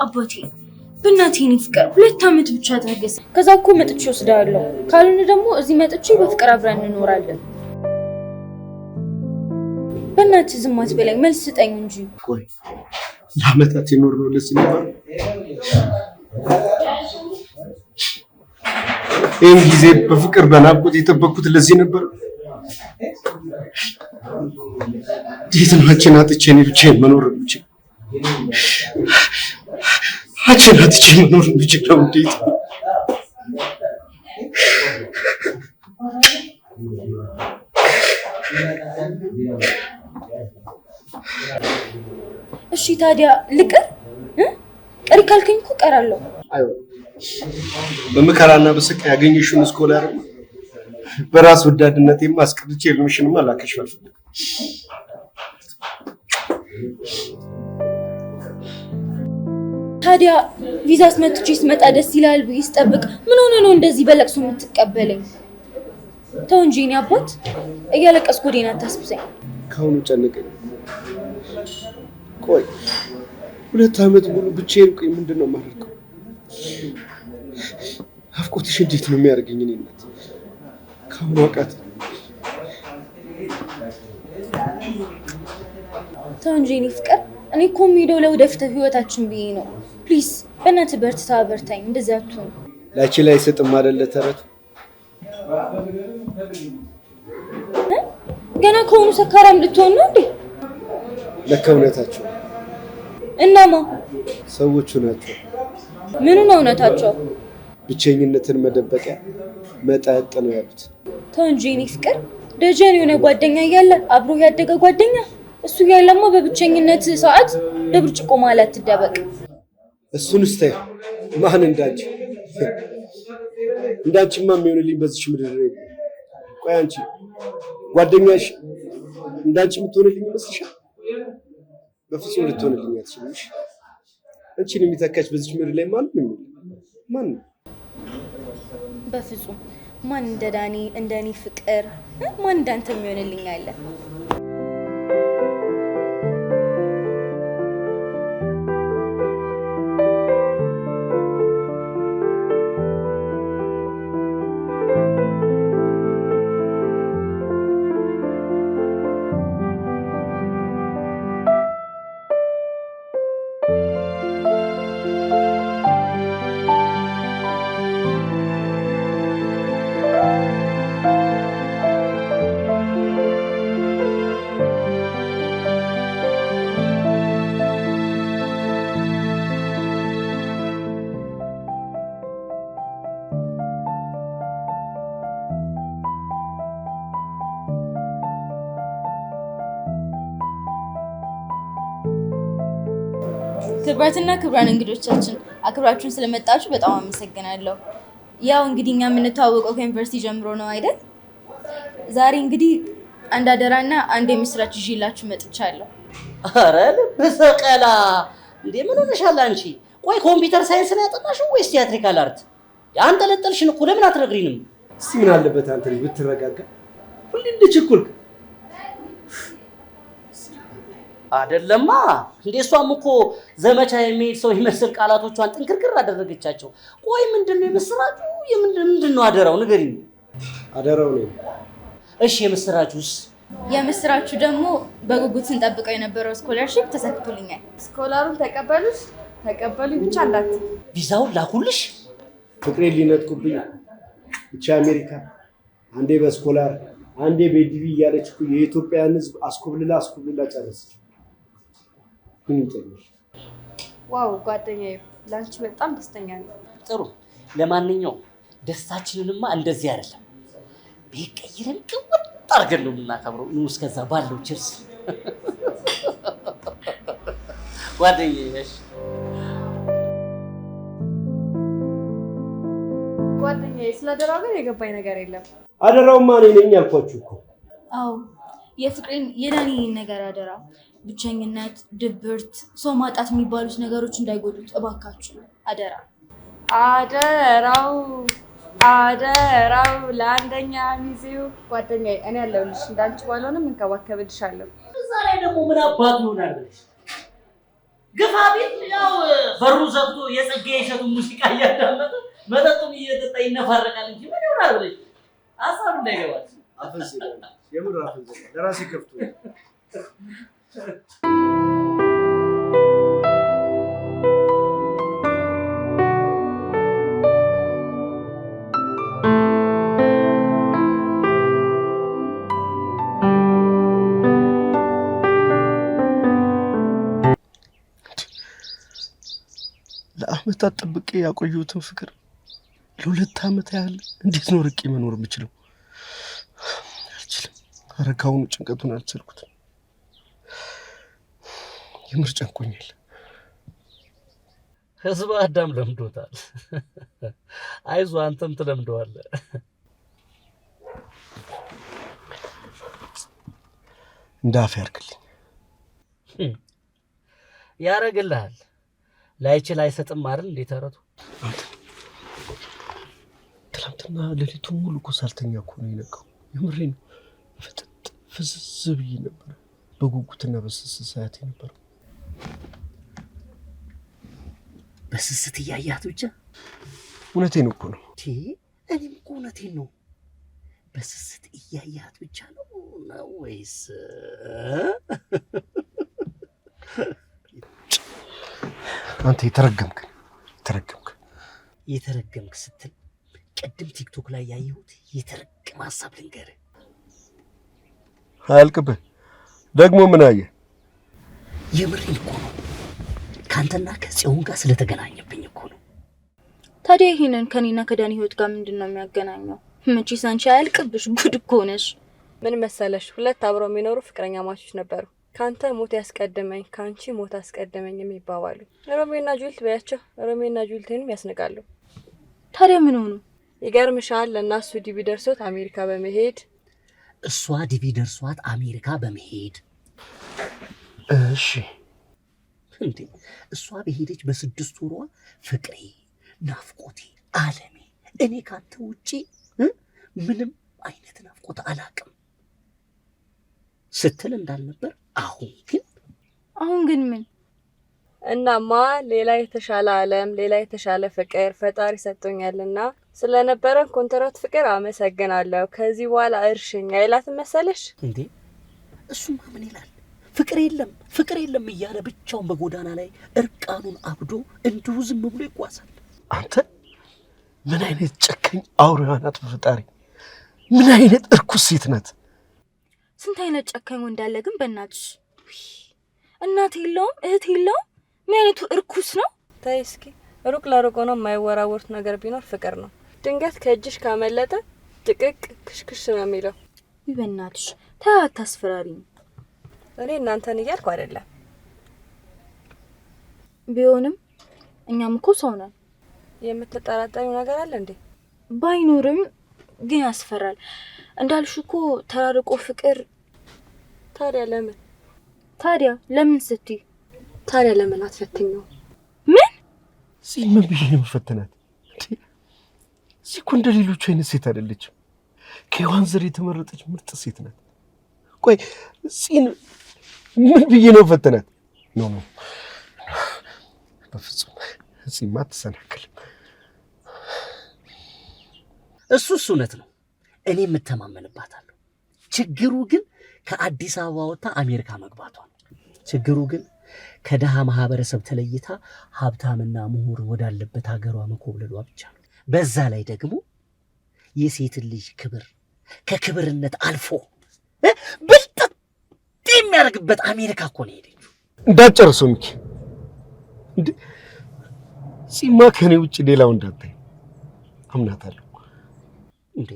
አባቴ በእናትህ የኔ ፍቅር 2 ዓመት ብቻ ታገስ። ከዛ እኮ መጥቼ እወስድሃለሁ። ካልሆነ ደግሞ እዚህ መጥቼ በፍቅር አብረን እንኖራለን። በእናትህ ዝም አትበለኝ፣ መልስ ስጠኝ እንጂ። ቆይ ለአመታት የኖርነው ለዚህ ነበር? ይህን ጊዜ በፍቅር በናፍቆት የጠበቅኩት ለዚህ ነበር? እንዴት ነው አንቺን አጥቼ እኔ ብቻዬን መኖር የምችለው? አንቺን አጥቼ መኖር የምችለው እንዴት ነው? እሺ ታዲያ ልቅር እ? ቅሪ ካልከኝ እኮ እቀራለሁ። አይሆንም። በመከራና በስቃይ ያገኘሽውን scholar በራስ ወዳድነቴማ አስቀርቼ ህልምሽንማ ላከሽፍ አልፈልግም። ታዲያ ቪዛ አስመጥቼ ስመጣ ደስ ይላል ብዬ ስጠብቅ ምን ሆነ ነው እንደዚህ በለቅሶ የምትቀበለኝ? ተው እንጂ የኔ አባት፣ እያለቀስኩ ወዴን አታስብሰኝ። ከአሁኑ ጨነቀኝ። ቆይ 2 ዓመት ሙሉ ብቻዬን፣ ቆይ ምንድን ነው የማደርገው? ናፍቆትሽ እንዴት ነው የሚያደርገኝ? እኔ እናት ከአሁኑ አቃተኝ። ተው እንጂ የኔ ፍቅር፣ እኔ እኮ የምሄደው ለወደፊት ህይወታችን ብዬ ነው። Please በእናትህ በርትታ በርታኝ፣ እንደዚያ አትሁን። ላይቺ ላይ አይሰጥም አይደለ ተረቱ? ገና ከሆኑ ሰካራም ልትሆን ነው እንዴ? ለካ እውነታቸው እናማ ሰዎቹ ናቸው። ምኑ ነው እውነታቸው? ብቸኝነትን መደበቂያ መጠጥ ነው ያሉት። ተው እንጂ የኔ ፍቅር፣ ደጀን የሆነ ጓደኛ እያለ፣ አብሮ ያደገ ጓደኛ እሱ እያለማ በብቸኝነት ሰዓት በብርጭቆ መሀል አትደበቅ። እሱን ተይው። ማን እንዳንቺ፣ እንዳንቺማ የሚሆንልኝ በዚች ምድር የለም። ቆይ አንቺ ጓደኛሽ እንዳንቺ የምትሆንልኝ ይመስልሻል? በፍጹም ልትሆንልኝ አትችልም። እሺ? አንቺን የሚተካሽ በዚች ምድር ላይ ማንም የለም። ማንም። በፍጹም፣ ማን እንደ ዳኒ፣ እንደ እኔ ፍቅር እ? ማን እንዳንተ የሚሆንልኝ አለ? ክብራትና ክብራን እንግዶቻችን፣ አክብራችሁን ስለመጣችሁ በጣም አመሰግናለሁ። ያው እንግዲህ እኛ የምንተዋወቀው ከዩኒቨርሲቲ ጀምሮ ነው አይደል? ዛሬ እንግዲህ አንድ አደራና አንድ የምስራች ይዤላችሁ መጥቻለሁ። ኧረ ልብ ሰቀላ እንዴ! ምን ሆነሻል አንቺ? ቆይ computer science ነው ያጠናሽው ወይስ theatrical art? አንጠለጠልሽን እኮ፣ ለምን አትነግሪንም? እስቲ ምን አለበት አንተ ልጅ ብትረጋጋ? ሁሌ እንደቸኮልክ። አይደለማ እንዴ? እሷም እኮ ዘመቻ የሚሄድ ሰው ይመስል ቃላቶቿን ጥንክርክር አደረገቻቸው። ቆይ ምንድን ነው የምስራቹ? ምንድን ነው አደራው? ንገሪኝ። አደራው ነው። እሺ የምስራቹስ? የምስራቹ ደግሞ በጉጉት ስንጠብቀው የነበረው scholarship ተሳክቶልኛል። Scholar ኡን ተቀበሉሽ? ተቀበሉኝ ብቻ እንዳት ቪዛውን ላኩልሽ? ፍቅሬን ሊነጥቁብኝ ብቻ አሜሪካ አንዴ በ scholar አንዴ በ DV እያለች እኮ የኢትዮጵያን ሕዝብ አስኮብልላ አስኮብልላ ጨረሰች። ምን ይጠኛል? Wow ጓደኛዬ፣ ለአንቺ በጣም ደስተኛ ነኝ። ጥሩ። ለማንኛውም ደስታችንንማ እንደዚህ አይደለም፣ ቤት ቀይረን ቅውጥ አድርገን ነው የምናከብረው። ኑ እስከዛ ባለው cheers ጓደኛዬ። እሺ። ጓደኛዬ፣ ስለ አደራው ግን የገባኝ ነገር የለም። አደራውማ እኔ ነኝ አልኳችሁ እኮ። አዎ፣ የፍቅሬን የዳኒን ነገር አደራ። ብቸኝነት፣ ድብርት፣ ሰው ማጣት የሚባሉት ነገሮች እንዳይጎዱት እባካችሁ አደራ። አደራው አደራው ለአንደኛ ሚዜው። ጓደኛዬ፣ እኔ ያለሁልሽ፣ እንዳንቺ ባልሆንም እንከባከብልሻለሁ። እዛ ላይ ደግሞ ምን አባቱ ይሆናል ብለሽ ግፋ ቢል ያው በሩ ዘግቶ የጸጋዬ እሸቱን ሙዚቃ እያዳመጠ መጠጡን እየጠጣ ይነፋረቃል እንጂ ምን ይሆናል ብለሽ ሀሳብ እንዳይገባሽ። አፈንዝጋል፣ የምር አፈንዝጋል። ለራሴ ከፍቶ ለአመታት ጠብቄ ያቆየሁትን ፍቅር ለ2 ዓመት ያህል እንዴት ነው ርቄ መኖር የምችለው? አልችልም። ኧረ ከአሁኑ ጭንቀቱን አልቻልኩትም። የምር ጨንቆኛል። ህዝብ አዳም ለምዶታል። አይዞህ አንተም ትለምደዋለህ። እንደ አፍ ያርግልኝ። ያረግልሃል። ላይችል አይሰጥም አይደል እንዴ ተረቱ? አንተ ትናንትና ሌሊቱን ሙሉ እኮ ሳልተኛ እኮ ነው የነቃው። የምሬን ነው። ፍጥጥ ፍዝዝ ብዬ ነበር በጉጉትና በስስት ሳያት የነበረው። በስስት እያያት ብቻ? እውነቴን እኮ ነው። እኔም እኮ እውነቴን ነው። በስስት እያያት ብቻ ነው ወይስ? አንተ የተረገምክ የተረገምክ የተረገምክ ስትል ቅድም ቲክቶክ ላይ ያየሁት የተረገመ ሀሳብ ልንገርህ። አያልቅብህ። ደግሞ ምን አየህ? የምሬን እኮ ነው። ካንተና ከጽዮን ጋር ስለተገናኘብኝ እኮ ነው። ታዲያ ይሄንን ከኔና ከዳኒ ህይወት ጋር ምንድነው የሚያገናኘው? መቼስ አንቺ አያልቅብሽ፣ ጉድ እኮ ነሽ። ምን መሰለሽ፣ ሁለት አብረው የሚኖሩ ፍቅረኛ ማቾች ነበሩ። ካንተ ሞት ያስቀደመኝ ካንቺ ሞት አስቀደመኝ የሚባባሉ። ሮሜና ጁልት በያቸው። ሮሜና ጁልትንም ያስንቃሉ። ታዲያ ምን ሆኑ? ይገርምሻል፣ ለእናሱ DV ደርሶት አሜሪካ በመሄድ እሷ DV ደርሷት አሜሪካ በመሄድ እሺ እንዴ እሷ በሄደች በ6 ወሯ ፍቅሬ፣ ናፍቆቴ፣ ዓለሜ እኔ ካንተ ውጪ ምንም አይነት ናፍቆት አላውቅም ስትል እንዳልነበር አሁን ግን ምን እናማ ሌላ የተሻለ ዓለም ሌላ የተሻለ ፍቅር ፈጣሪ ሰጥቶኛልና ስለነበረን ኮንትራት ፍቅር አመሰግናለሁ፣ ከዚህ በኋላ እርሽኝ አይላትም መሰለሽ? እንዴ እሱማ ምን ይላል? ፍቅር የለም ፍቅር የለም እያለ ብቻውን በጎዳና ላይ እርቃኑን አብዶ እንዲሁ ዝም ብሎ ይጓዛል። አንተ ምን አይነት ጨካኝ አውሬዋ ናት! በፈጣሪ ምን አይነት እርኩስ ሴት ናት! ስንት አይነት ጨካኝ ወንድ አለ ግን በእናትሽ። እናት የለውም እህት የለውም። ምን አይነቱ እርኩስ ነው? ተይ እስኪ፣ ሩቅ ለሩቅ ሆኖ የማይወራወሩት ነገር ቢኖር ፍቅር ነው። ድንገት ከእጅሽ ካመለጠ ድቅቅ ክሽክሽ ነው የሚለው። ውይ በእናትሽ ተይ አታስፈራሪኝ። እኔ እናንተን እያልኩ አይደለም። ቢሆንም እኛም እኮ ሰው ነን። የምትጠራጠሪው ነገር አለ እንዴ? ባይኖርም ግን ያስፈራል። እንዳልሽው እኮ ተራርቆ ፍቅር። ታዲያ ለምን ታዲያ ለምን ስትይ ታዲያ ለምን አትፈትኝው? ምን እዚህ ምን ብዬ ነው የምፈትናት? እዚህ እኮ እንደ ሌሎቹ አይነት ሴት አይደለችም። ከሔዋን ዘር የተመረጠች ምርጥ ሴት ናት። ቆይ እዚህን ምን ብዬ ነው የምፈትናት? No no በፍጹም እዚህማ አትሰናከልም። እሱስ እውነት ነው፣ እኔ የምተማመንባታለሁ። ችግሩ ግን ከአዲስ አበባ ወጥታ አሜሪካ መግባቷ ነው። ችግሩ ግን ከደሃ ማህበረሰብ ተለይታ ሀብታምና ምሁር ወዳለበት ሀገሯ መኮብለሏ ብቻ ነው። በዛ ላይ ደግሞ የሴት ልጅ ክብር ከክብርነት አልፎ ብልጥጥ የሚያደርግበት አሜሪካ እኮ ነው የሄደችው። እንዳትጨርሰው ሚኪ፣ እንዴ ሲማ ከኔ ውጭ ሌላው እንዳታይ አምናታለሁ። እንዴ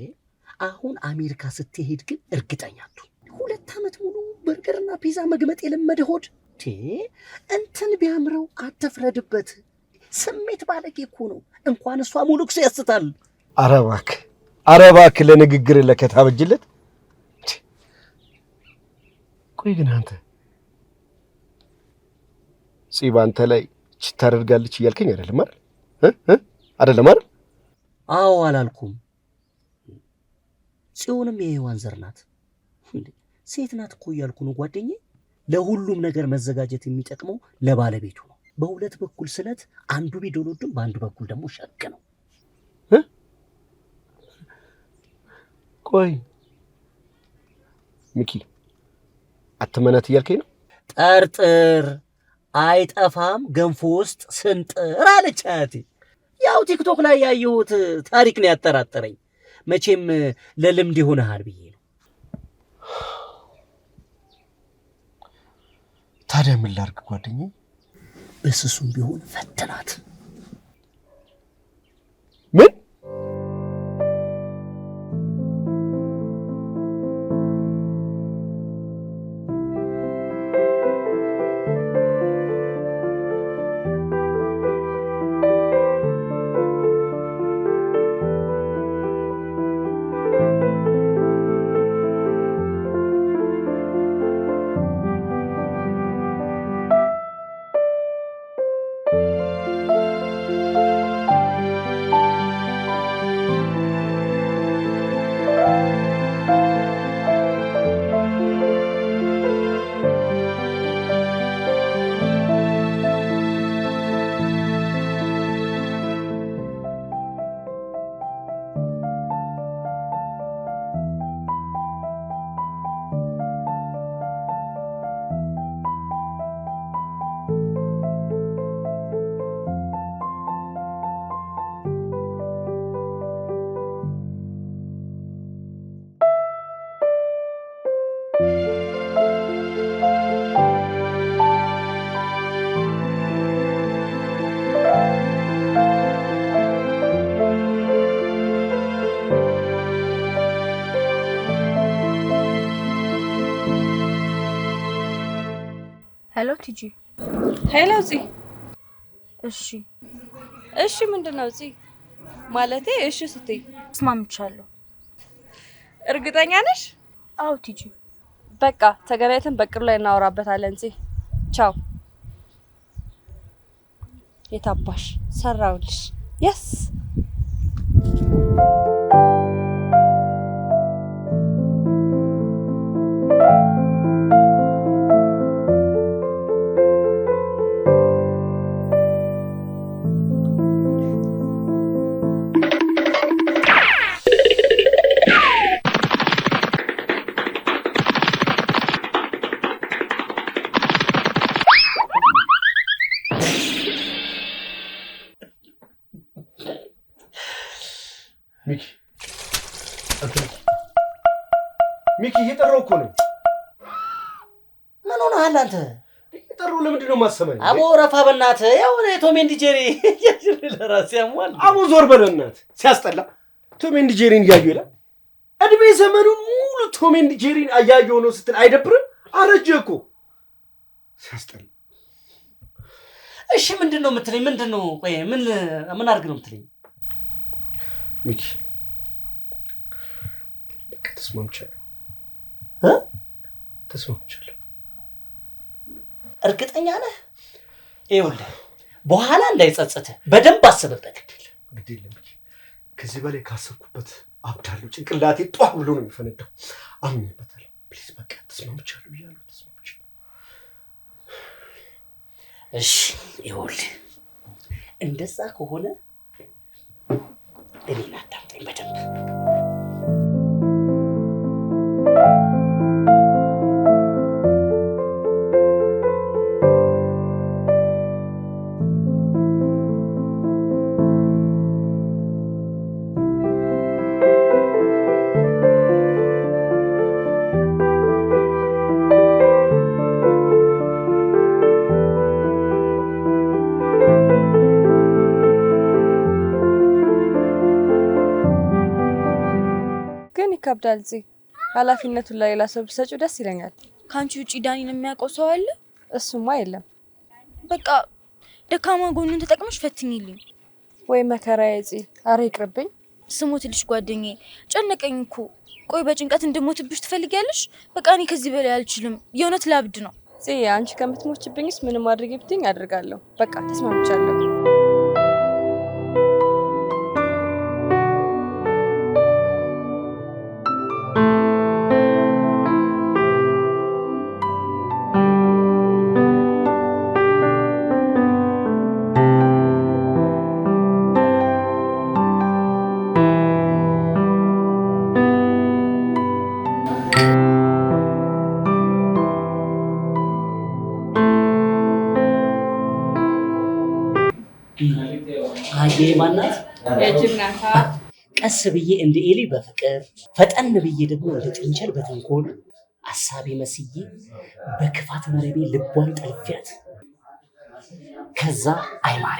አሁን አሜሪካ ስትሄድ ግን እርግጠኛ አትሁን። 2 ዓመት ሙሉ በርገርና ፒዛ መግመጥ የለመደ ሆድ እንትን ቢያምረው አትፍረድበት። ስሜት ባለጌ እኮ ነው። እንኳን እሷ ሙሉ ክስ ያስታል። ኧረ እባክህ ኧረ እባክህ ለንግግር ለከታ በጅለት። ቆይ ግን አንተ ፂ ባንተ ላይ ችት ታደርጋለች እያልከኝ አይደለም አይደል? አይደለም አይደል? አዎ አላልኩም። ጽዮንም የሔዋን ዘር ናት። ሴት ናት እኮ እያልኩ ነው ጓደኛዬ። ለሁሉም ነገር መዘጋጀት የሚጠቅመው ለባለቤቱ ነው። በሁለት በኩል ስለት አንዱ ቢዶሎድም በአንዱ በኩል ደግሞ ሸክ ነው። ቆይ ሚኪ አትመናት እያልከኝ ነው? ጠርጥር አይጠፋም ገንፎ ውስጥ ስንጥር አለች አያቴ። ያው ቲክቶክ ላይ ያየሁት ታሪክ ነው ያጠራጠረኝ። መቼም ለልምድ ይሆንሃል ብዬ ነው። ታዲያ ምን ላድርግ ጓደኛዬ? በስሱም ቢሆን ፈትናት። ምን? Hello ቲጂ። Hello ፂ። እሺ እሺ፣ ምንድን ነው ፂ? ማለቴ እሺ ስትይ ተስማምቻለሁ። እርግጠኛ ነሽ? አዎ ቲጂ። በቃ ተገናኝተን በቅር ላይ እናወራበታለን። ፂ ቻው። የታባሽ ሰራውልሽ። Yes ሚኪ ሚኪ፣ እየጠራሁ እኮ ነው። ምን ሆነሃል አንተ? እየጠራሁ ለምንድን ነው የማትሰማኝ? አቦ ረፋ በእናትህ። ያው Tom and Jerry ለራሴ ያሟል። አቦ ዞር በል በእናትህ፣ ሲያስጠላ። Tom and Jerry ን እያየሁ ይላል። እድሜ ዘመኑን ሙሉ Tom and Jerry ን እያየሁ ነው ስትል አይደብርም? አረጀህ እኮ ሲያስጠላ። እሺ ምንድን ነው የምትለኝ? ምንድን ነው? ቆይ ምን ምን አድርግ ነው የምትለኝ? ሚኪ በቃ ተስማምቻለሁ። ተስማምቻለሁ። እርግጠኛ ነህ? ይኸውልህ በኋላ እንዳይጸጽትህ በደንብ አስብበት። ግድ የለም ሚኪ፣ ከዚህ በላይ ካሰብኩበት አብዳለሁ። ጭንቅላቴ ጧ ብሎ ነው የሚፈነዳው። አምኜበታለሁ። Please በቃ ተስማምቻለሁ ብያለሁ። ተስማምቻለሁ። እሺ ይኸውልህ እንደዛ ከሆነ እኔን አዳምጠኝ በደንብ። ግን ይከብዳል ፂ። ኃላፊነቱን ለሌላ ሰው ብትሰጪው ደስ ይለኛል። ከአንቺ ውጪ ዳኒን የሚያውቀው ሰው አለ? እሱማ የለም። በቃ ደካማ ጎኑን ተጠቅመሽ ፈትኝልኝ። ወይ መከራዬ ፂ። አረ ይቅርብኝ። ስሞትልሽ ጓደኛዬ፣ ጨነቀኝ እኮ። ቆይ በጭንቀት እንድሞትብሽ ትፈልጊያለሽ? በቃ እኔ ከዚህ በላይ አልችልም። የእውነት ላብድ ነው። ፂ፣ አንቺ ከምትሞችብኝስ ምንም አድርጊ ብትይኝ አድርጋለሁ። በቃ ተስማምቻለሁ። አህያዬ ማናት? የጅብ ናታ። ቀስ ብዬ እንደ ኤሊ በፍቅር፣ ፈጠን ብዬ ደግሞ እንደ ጥንቸል በተንኮል፣ አሳቢ መስዬ በክፋት መረቤ ልቧን ጠልፊያት፣ ከዛ አይማሬ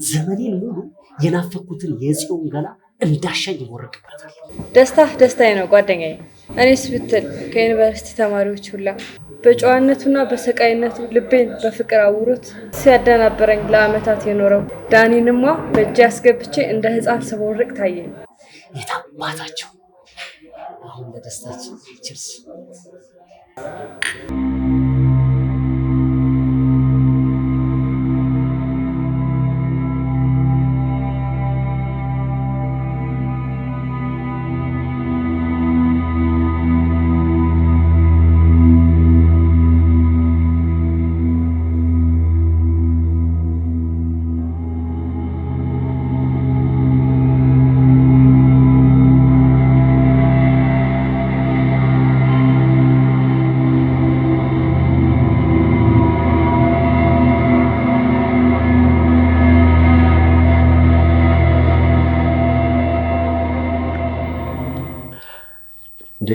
ዘመኔን ሙሉ የናፈኩትን የጽዮን ገላ እንዳሻኝ ይቦርቅበታል። ደስታ ደስታዬ ነው ጓደኛዬ። እኔስ ብትል ከዩኒቨርሲቲ ተማሪዎች ሁላ በጨዋነቱና በሰቃይነቱ ልቤን በፍቅር አውሮት ሲያደናበረኝ ለአመታት የኖረው ዳኒንማ በእጄ አስገብቼ እንደ ህፃን ስቦርቅ ታየኝ። የታባታቸው አሁን ለደስታችን ችርስ። እንዴ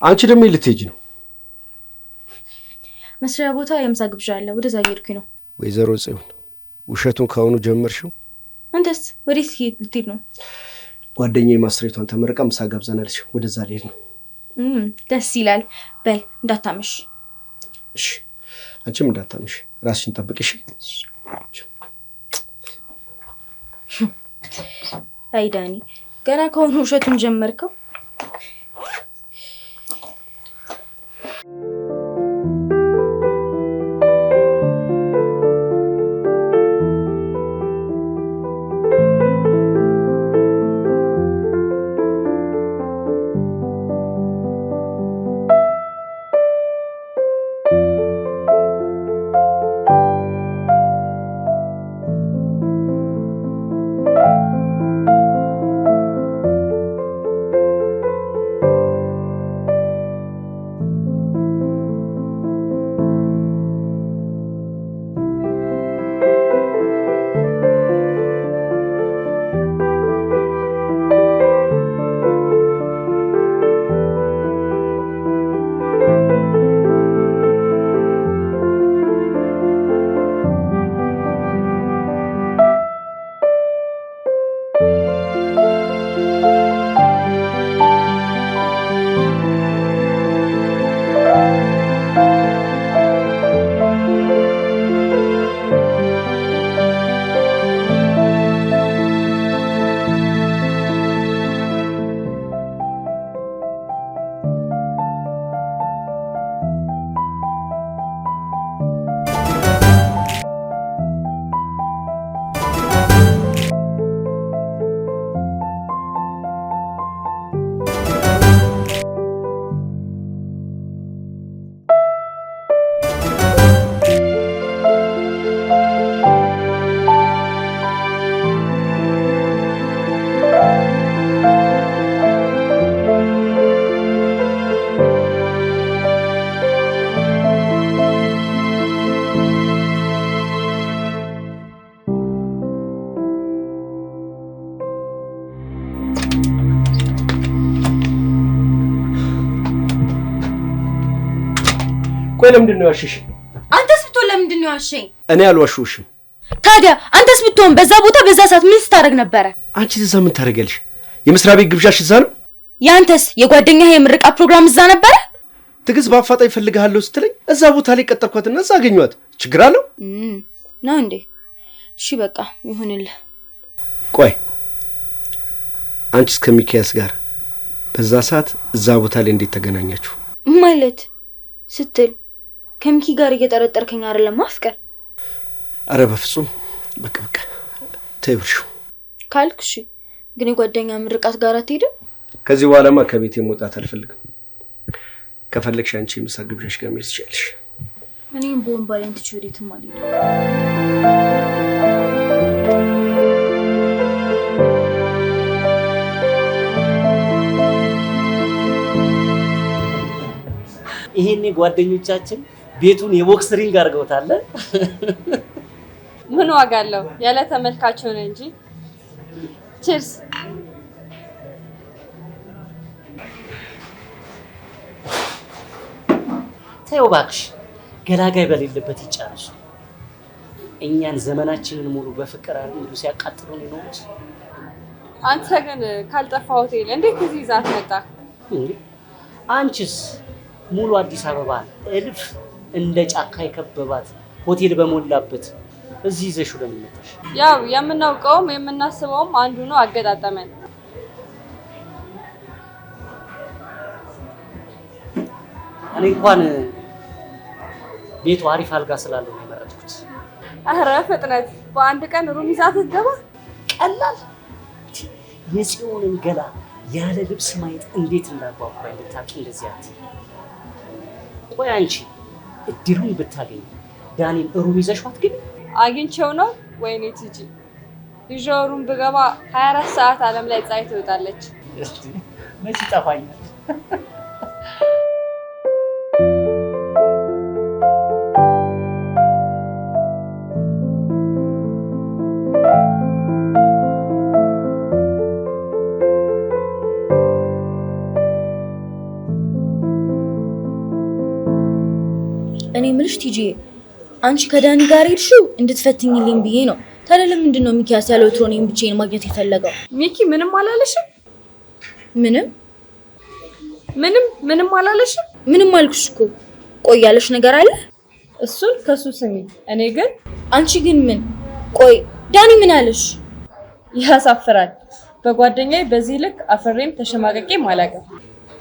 አንቺ ደግሞ የት ልትሄጂ ነው? መስሪያ ቦታ የምሳ ግብዣ አለ። ወደዛ እየሄድኩኝ ነው። ወይዘሮ ጽዮን ውሸቱን ከአሁኑ ጀመርሽው? አንተስ ወዴት ልትሄድ ነው? ጓደኛዬ ማስትሬቷን ተመርቃ ምሳ ጋብዛናለች። ወደዛ ልሄድ ነው። ደስ ይላል። በል እንዳታመሽ። እሺ፣ አንቺም እንዳታመሽ፣ ራስሽን ጠብቂ። እሺ። አይ ዳኒ፣ ገና ከአሁኑ ውሸቱን ጀመርከው። ቆይ ለምንድን ነው ያልሽሽ? አንተስ ብትሆን ለምንድን ነው ያልሽኝ? እኔ አልዋሸሁሽም። ታዲያ አንተስ ብትሆን በዛ ቦታ በዛ ሰዓት ምን ስታደርግ ነበረ? አንቺ እዛ ምን ታደርጊያለሽ? የመስሪያ ቤት ግብዣሽ እዛ ነው። ያንተስ የጓደኛህ የምርቃ ፕሮግራም እዛ ነበረ? ትዕግስት በአፋጣኝ እፈልግሃለሁ ስትለኝ እዛ ቦታ ላይ ቀጠርኳትና እዛ አገኘኋት። ችግር አለው ነው እንዴ? እሺ በቃ ይሁንልህ። ቆይ አንቺስ ከሚኪያስ ጋር በዛ ሰዓት እዛ ቦታ ላይ እንዴት ተገናኛችሁ? ማለት ስትል ከሚኪ ጋር እየጠረጠርከኝ አይደለም ማፍቀር? አረ በፍጹም በቃ በቃ ተይው እርሺው ካልክ እሺ። ግን የጓደኛ ምርቃት ጋር አትሄድም? ከዚህ በኋላማ ከቤቴ መውጣት አልፈልግም። ከፈለግሽ አንቺ የምሳ ግብዣሽ ጋር መሄድ ትችያለሽ። እኔም በወንባሌን ትቼ ወዴትም አልሄድም። ይሄኔ ጓደኞቻችን ቤቱን የቦክስ ring አድርገውታል። ምን ዋጋ አለው ያለ ተመልካች ሆነ እንጂ። Cheers። ተይው እባክሽ፣ ገላጋይ በሌለበት ይጫረሱ። እኛን ዘመናችንን ሙሉ በፍቅር አይደል ሲያቃጥሉን የኖሩት። አንተ ግን ካልጠፋ ሆቴል እንዴት እዚህ ይዛት መጣ? አንቺስ ሙሉ አዲስ አበባ እልፍ እንደ ጫካ የከበባት ሆቴል በሞላበት እዚህ ይዘሽው ለምን መጣሽ? ያው የምናውቀውም የምናስበውም አንዱ ነው፣ አገጣጠመን። እኔ እንኳን ቤቱ አሪፍ አልጋ ስላለው ነው የመረጥኩት። ኧረ ፍጥነት! በአንድ ቀን room ይዛት ትገባ? ቀላል። የጽዮንን ገላ ያለ ልብስ ማየት እንዴት እንዳጓጓኝ ብታውቂ። እንደዚህ አትይ። ቆይ አንቺ እድሉን ብታገኝ ዳኒን room ይዘሽው አትገቢ? አግኝቼው ነው? ወይኔ ቲጂ፣ ይዤው room ብገባ 24 ሰዓት ዓለም ላይ ፀሐይ ትወጣለች። መች ይጠፋኛል። እኔ የምልሽ ቲጂ፣ አንቺ ከዳኒ ጋር ሄድሽው እንድትፈትኝልኝ ብዬ ነው። ታዲያ ለምንድን ነው ሚኪያስ ያለ ወትሮ እኔን ብቻዬን ማግኘት የፈለገው? ሚኪ ምንም አላለሽም? ምንም ምንም ምንም አላለሽም? ምንም አልኩሽ እኮ። ቆይ ያለሽ ነገር አለ? እሱን ከሱ ስሚ። እኔ ግን አንቺ ግን ምን? ቆይ ዳኒ ምን አለሽ? ያሳፍራል። በጓደኛዬ በዚህ ልክ አፍሬም ተሸማቀቄም አላውቅም።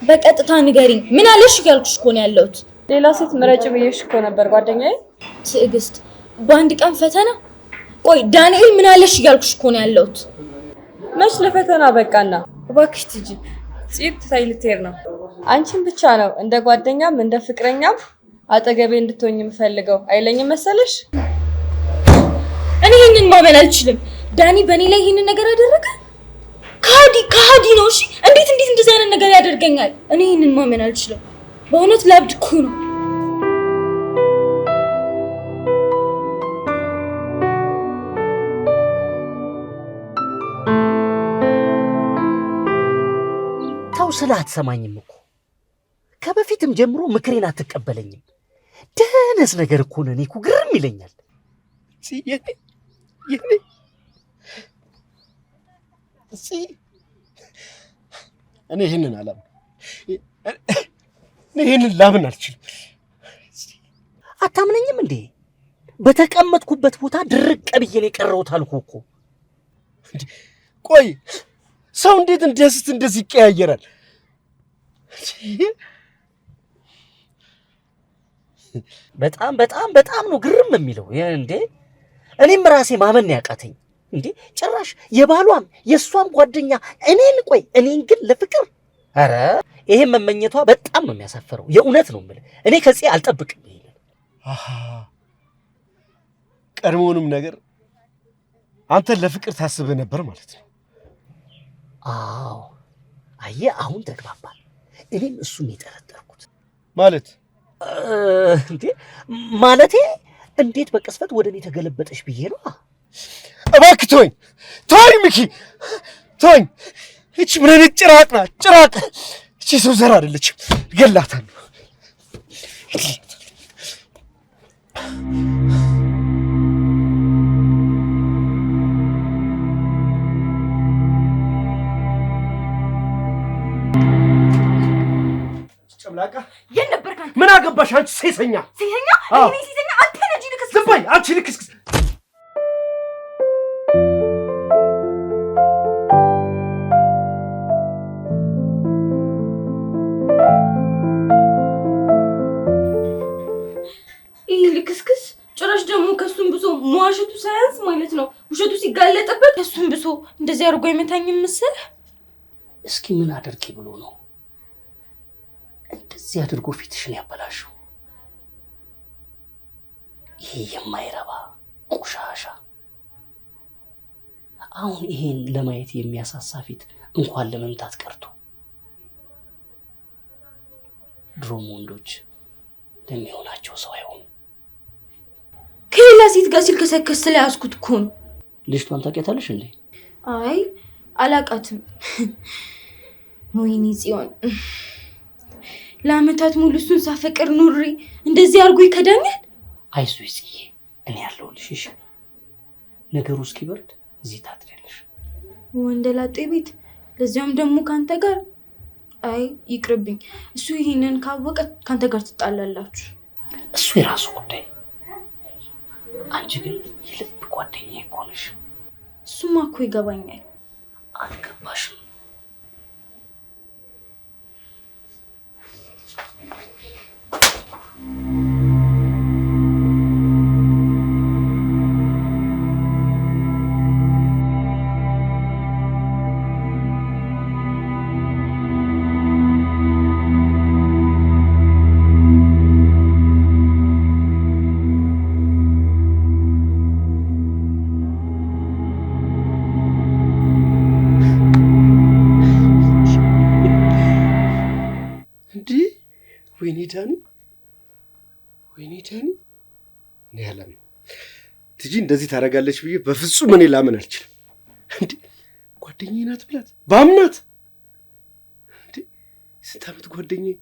በቀጥታ ንገሪኝ፣ ምን አለሽ እያልኩሽ እኮ ነው ያለሁት። ሌላ ሴት ምረጭ ብዬሽ እኮ ነበር ጓደኛዬ። ትዕግስት፣ በአንድ ቀን ፈተና? ቆይ ዳንኤል ምን አለሽ እያልኩሽ እኮ ነው ያለሁት። መች ለፈተና በቃና። እባክሽ ቲጂ፣ ፂብ ትታይ ልትሄድ ነው። አንቺን ብቻ ነው እንደ ጓደኛም እንደ ፍቅረኛም አጠገቤ እንድትሆኝ የምፈልገው አይለኝም መሰለሽ? እኔ ይሄንን ማመን አልችልም። ዳኒ በእኔ ላይ ይሄንን ነገር አደረገ? ከሃዲ ከሃዲ ነው። እሺ እንዴት እንዴት እንደዚህ አይነት ነገር ያደርገኛል? እኔ ይሄንን ማመን አልችልም። በእውነት ላብድ እኮ ነው። ተው ስልህ አትሰማኝም እኮ። ከበፊትም ጀምሮ ምክሬን አትቀበለኝም። ደነስ ነገር እኮ ነው። እኔ እኮ ግርም ይለኛል። እኔ ይሄንን አላምንም። እኔ ይሄንን ላምን አልችልም። አታምነኝም እንዴ? በተቀመጥኩበት ቦታ ድርቅ ብዬ ነው የቀረሁት አልኩህ እኮ። ቆይ ሰው እንዴት እንደዚህ እንደዚህ ይቀያየራል? በጣም በጣም በጣም ነው ግርም የሚለው እንዴ። እኔም ራሴ ማመን ያቃተኝ እንዴ። ጭራሽ የባሏም የእሷም ጓደኛ እኔን፣ ቆይ እኔን ግን ለፍቅር ኧረ ይሄን መመኘቷ በጣም ነው የሚያሳፍረው። የእውነት ነው የምልህ፣ እኔ ከዚህ አልጠብቅም። ይሄንን አሃ ቀድሞውንም ነገር አንተን ለፍቅር ታስበህ ነበር ማለት ነው። አዎ አየህ፣ አሁን ተግባባል። እኔም እሱን የጠረጠርኩት ማለት እንዴ ማለቴ እንዴት በቅጽበት ወደ እኔ ተገለበጠሽ ብዬ ነው። እባክህ ተወኝ፣ ተወኝ ሚኪ ተወኝ። እቺ ምን አይነት ጭራቅ ናት? ጭራቅ! እቺ ሰው ዘር አይደለችም። እገላታለሁ። ጨምላቃ የት ነበርክ አንተ? ምን አገባሽ አንቺ ሴሰኛ! ሴሰኛ? እኔ ሴሰኛ? አንተ ነህ እንጂ ልክስክስ። ዝም በይ አንቺ ልክስክስ። ይህ ልክስክስ ጭራሽ ደግሞ ከሱም ብሶ መዋሸቱ ሳያንስ ማለት ነው ውሸቱ ሲጋለጥበት ከሱም ብሶ እንደዚህ አድርጎ አይመታኝም መሰለህ። እስኪ ምን አድርጊ ብሎ ነው እንደዚህ አድርጎ ፊትሽን ያበላሽው? ይሄ የማይረባ ቆሻሻ። አሁን ይሄን ለማየት የሚያሳሳ ፊት እንኳን ለመምታት ቀርቶ ድሮም ወንዶች ለሚሆናቸው ሰው አይሆኑም። ከሌላ ሴት ጋር ሲልከሰከስ ስለያዝኩት እኮ ነው። ልጅቷን ታውቂያታለሽ እንዴ? አይ አላውቃትም። ወይኔ ጽዮን፣ ለአመታት ሙሉ እሱን ሳፈቅር ኑሬ እንደዚህ አድርጎ ይከዳኛል? አይዞሽ ጽዬ፣ እኔ ያለሁልሽ። እሺ፣ ነገሩ እስኪበርድ እዚህ ታድሪያለሽ። ወንደላጤ ቤት፣ ለዚያውም ደግሞ ካንተ ጋር። አይ ይቅርብኝ። እሱ ይሄንን ካወቀ ካንተ ጋር ትጣላላችሁ። እሱ የራሱ ጉዳይ። አንቺ ግን የልብ ጓደኛዬ እኮ ነሽ። እሱማ እኮ ይገባኛል። አልገባሽም። ወይኔ ዳኒ፣ ወይኔ ዳኒ፣ እኔ አላምንም። ትጂ እንደዚህ ታደርጋለች ብዬ በፍጹም እኔ ላምን አልችልም። እንዴ ጓደኛዬ ናት ብላት ባምናት፣ እንዴ ስንት ዓመት ጓደኛዬ፣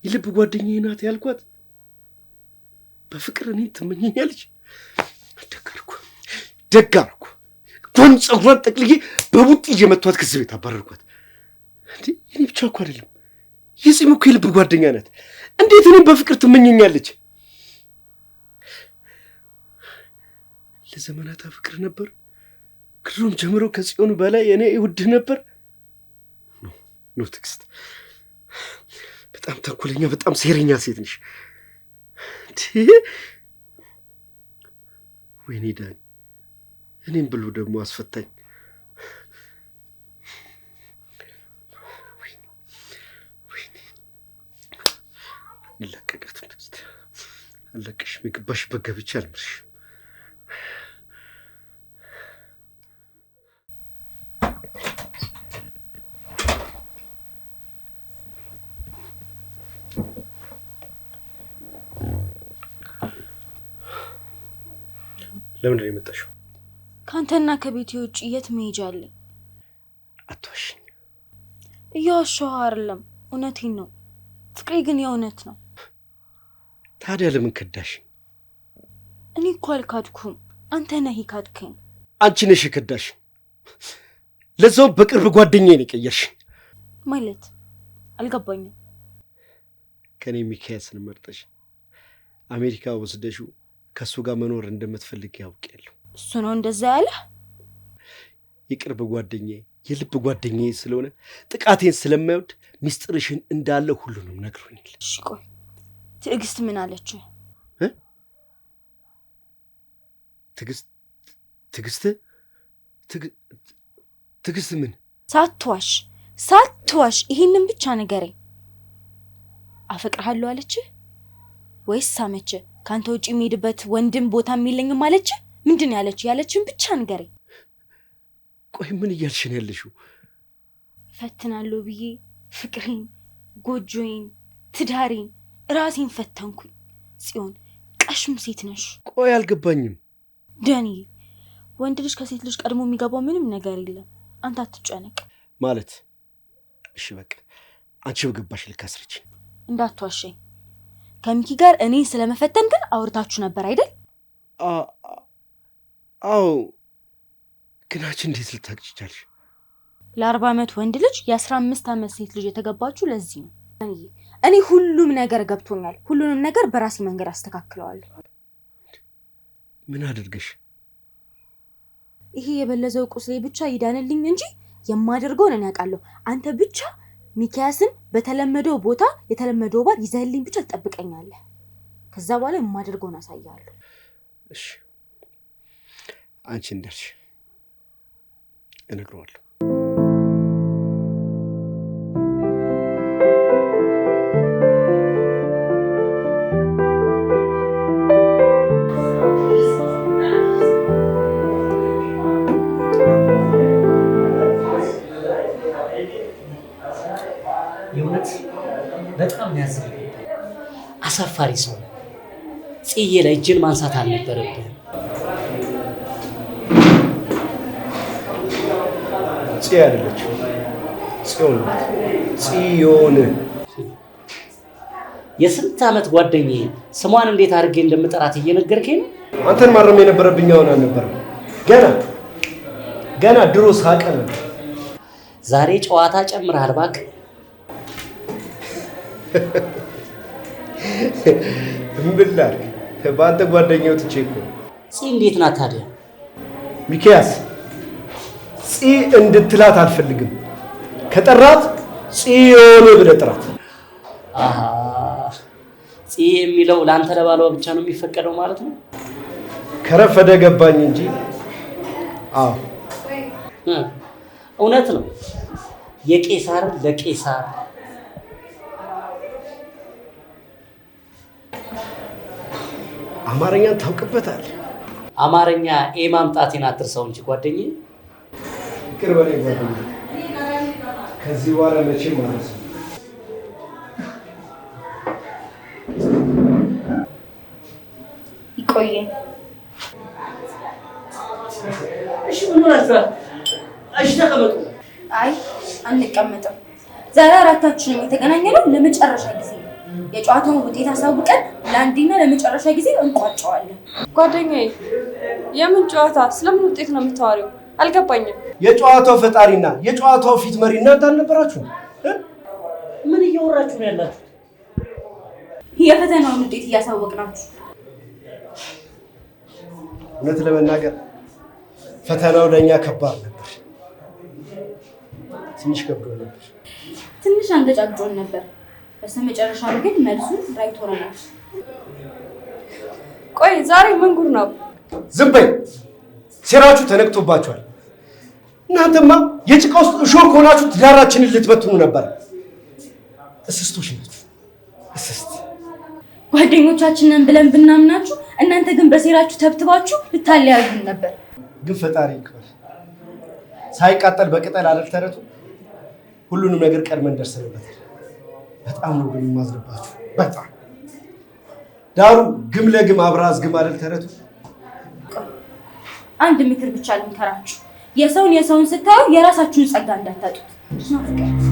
የልብ ጓደኛዬ ናት ያልኳት በፍቅር እኔን ትመኘኛለች። ደግ አደረኩ፣ ደግ አደረኩ። ጎን ፀጉሯን ጠቅልዬ በቡጢ እየመቷት ከዚህ ቤት አባረርኳት። እንዴ እኔ ብቻ እኮ አይደለም፣ የጺም እኮ የልብ ጓደኛ ናት። እንዴት እኔም በፍቅር ትመኘኛለች? ለዘመናት አፍቅር ነበር። ከድሮም ጀምሮ ከጽዮን በላይ እኔ እወድህ ነበር። No no፣ ትዕግስት በጣም ተንኮለኛ፣ በጣም ሴረኛ ሴት ነሽ። ወይኔ ዳኒ፣ እኔም ብሎ ደግሞ አስፈታኝ። አልለቀቃትም ትዕግስት፣ አልለቅሽም። የገባሽበት ገብቼ አልምርሽም። ለምንድን ነው የመጣሽው? ከአንተና ከቤቴ ውጭ የት መሄጃ አለኝ? አትዋሽኝ። እየዋሸሁ አይደለም፣ እውነቴን ነው። ፍቅሬ ግን የእውነት ነው። ታዲያ ለምን ከዳሽ? እኔ እኮ አልካድኩም፣ አንተ ነህ የካድከኝ። አንቺ ነሽ የከዳሽ። ለዛውም በቅርብ ጓደኛዬ ነው የቀየርሽ። ማለት አልገባኝም። ከኔ ሚካያስን መርጠሽ አሜሪካ ወስደሽው ከሱ ጋር መኖር እንደምትፈልግ ያውቃለሁ። እሱ ነው እንደዛ ያለ? የቅርብ ጓደኛዬ፣ የልብ ጓደኛዬ ስለሆነ ጥቃቴን ስለማይወድ ሚስጥርሽን እንዳለ ሁሉንም ነግሮኛል። እሺ ቆይ ትዕግስት ምን አለች? ትዕግስት ትዕግስት ትዕግስት ምን? ሳትዋሽ ሳትዋሽ ይሄንን ብቻ ንገረኝ። አፈቅርሃለሁ አለች ወይስ ሳመች? ካንተ ውጪ የሚሄድበት ወንድም ቦታ የለኝም አለች? ምንድን ያለች? ያለችን ብቻ ንገረኝ። ቆይ ምን እያልሽ ነው ያለሽው? ፈትናለሁ ብዬ ፍቅሬን፣ ጎጆዬን፣ ትዳሬን ራሴን ፈተንኩኝ። ጽዮን ቀሽም ሴት ነሽ። ቆይ አልገባኝም። ዳኒ ወንድ ልጅ ከሴት ልጅ ቀድሞ የሚገባው ምንም ነገር የለም። አንተ አትጨነቅ። ማለት እሺ በቃ አንቺ በገባሽ ልክ አስረጅኝ። እንዳትዋሸኝ። ከሚኪ ጋር እኔ ስለመፈተን ግን አውርታችሁ ነበር አይደል? አዎ። ግን አንቺ እንዴት ልታውቂ ቻልሽ? ለ40 ዓመት ወንድ ልጅ የ15 ዓመት ሴት ልጅ የተገባችሁ ለዚህ ነው። እኔ ሁሉም ነገር ገብቶኛል። ሁሉንም ነገር በራሴ መንገድ አስተካክለዋለሁ። ምን አድርገሽ? ይሄ የበለዘው ቁስሌ ብቻ ይዳንልኝ እንጂ የማደርገውን እኔ አውቃለሁ። አንተ ብቻ ሚኪያስን በተለመደው ቦታ የተለመደው ባር ይዘህልኝ ብቻ ትጠብቀኛለህ። ከዛ በኋላ የማደርገውን አሳያለሁ። እሺ አንቺ እንዳልሽ እነግረዋለሁ። የእውነት በጣም ያዘንኩት አሳፋሪ ሰው ነው። ጽዬ ላይ እጅን ማንሳት አልነበረብህም። ጽ አይደለችም፣ ጽዮን ናት። ጽዮን። የስንት ዓመት ጓደኛዬ ስሟን እንዴት አድርጌ እንደምጠራት እየነገርከኝ ነው? አንተን ማረም የነበረብኝ አሁን አልነበረም። ገና ገና ድሮ ሳቀ ነበር። ዛሬ ጨዋታ ጨምረሃል እባክህ። ምን ላድርግ? በአንተ ጓደኛው ትቼ እኮ። ጽ እንዴት ናት ታዲያ? ሚኪያስ ጽ እንድትላት አልፈልግም። ከጠራት ጽዮን ብለህ ጥራት። አሃ ጽ የሚለው ለአንተ ለባሏ ብቻ ነው የሚፈቀደው ማለት ነው? ከረፈደ ገባኝ እንጂ። አዎ እውነት ነው። የቄሳር ለቄሳር። አማርኛን ታውቅበታል። አማርኛ A ማምጣቴን አትርሳው እንጂ ጓደኛዬ። ይቅር በለኝ ጓደኛዬ። ከዚህ በኋላ መቼም አልረሳም። ይቆየኝ። እሺ ምን ሆናችኋል? እሺ ተቀመጡ። አይ አንቀመጥም። ዛሬ አራታችንም የተገናኘነው ለመጨረሻ ጊዜ ነው። የጨዋታውን ውጤት አሳውቀን ለአንዴና ለመጨረሻ ጊዜ እንቋጨዋለን። ጓደኛዬ የምን ጨዋታ? ስለምን ውጤት ነው የምታወሪው? አልገባኝም። የጨዋታው ፈጣሪና የጨዋታው ፊት መሪ እናንተ አልነበራችሁም? ምን እያወራችሁ ነው ያላችሁት? የፈተናውን ውጤት እያሳወቅናችሁ። እውነት ለመናገር ፈተናው ለእኛ ከባድ ነበር። ትንሽ ከብዶ ነበር። ትንሽ አንገጫግጮን ነበር። በስተመጨረሻም ግን መልሱን right ሆነናል። ቆይ ዛሬ ምን ጉድ ነው? ዝም በይ። ሴራችሁ ተነቅቶባችኋል። እናንተማ የጭቃ ውስጥ እሾህ ከሆናችሁ ትዳራችንን ልትበትኑ ነበር። እስስቶች ናችሁ። እስስት ጓደኞቻችንን ብለን ብናምናችሁ፣ እናንተ ግን በሴራችሁ ተብትባችሁ ልታለያዩን ነበር። ግን ፈጣሪ ይክበር፣ ሳይቃጠል በቅጠል አይደል ተረቱ። ሁሉንም ነገር ቀድመን ደርሰንበታል። በጣም ነው ግን የማዝንባችሁ። በጣም ዳሩ ግም ለግም አብራዝ ግም አይደል ተረቱ። አንድ ምክር ብቻ ልምከራችሁ። የሰውን ስታዩ የራሳችሁን ጸጋ እንዳታጡት። ናፍቀ